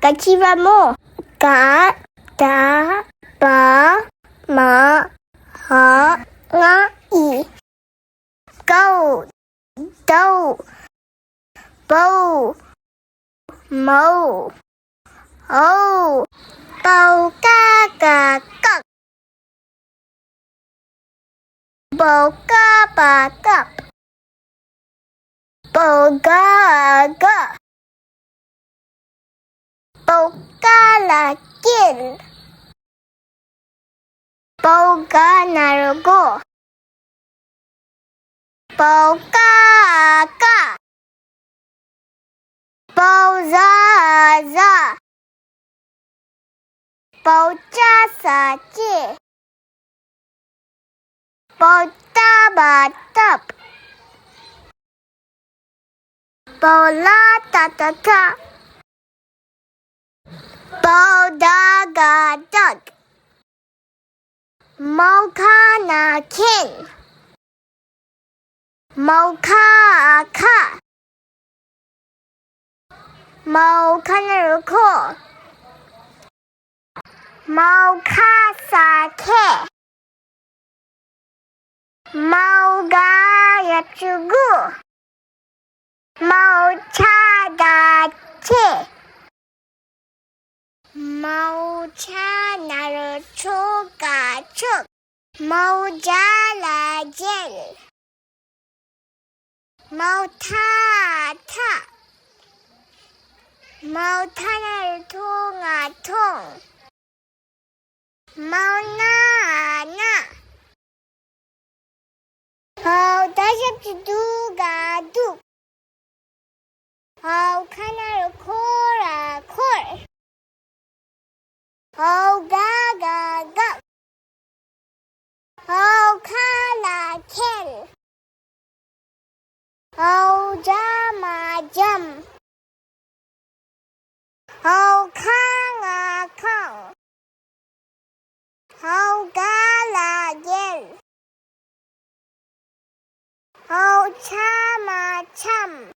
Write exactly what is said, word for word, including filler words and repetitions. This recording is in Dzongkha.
ག་གི་བ་མོ། ག་ད་བ་མ་འ་ང་ཨི། གའུ་དའུ་བའུ་མའུ་འའུ། བའོ་ཀ་ག་བཀག། བའོ་ཀ་བ་བཀབ། བའོ་ག་བཀག། བའོ་ཀ་ལ་བཀལ། བའོ་ག་ན་རོ་བསྒོར། བའོ་ཀ་བཀག། བའོ་ཟ་བཟའ། བའོ་ཅ་ས་བཅད། བའོ་ཏ་བ་བཏབ། བའོ་ལ་ཏ་བཏགས་བལྟ། བའོ་ད་ག་བདག། མའོ་ཁ་ན་མཁན། མའོ་ཁ་ཁ། མའོ་ཁ་ན་རོ་འཁོར། མའོ་ཁ་ས་འཁེལ། མའོ་ག་ཡ་བཅུ་དགུ། མའོ་ཆ་ད་ཆད། མའོ་ཆ་ན་རོ་ཆོ་ག་ཆོག། མའོ་ཇ་ལ་མཇལ། མའོ་ཐ་འཐག། མའོ་ཐ་ན་རོ་ཐོ་ང་ཐོང་། མའོ་ན་གནག། མའོ་ད་ཞབས་ཀྱུ་དུ་ག་འདུག། མའོ་ཁ་ན་རོ་ཁོ་ར་འཁོར། མའོ་ག་ག་འགག། མའོ་ཁ་ལ་འཁེལ། མའོ་ཇ་མ་འཇམ། མའོ་ཁ་ང་ཁང་། མའོ་ག་ལ་རྒྱལ། མའོ་ཆ་མ་འཆམ།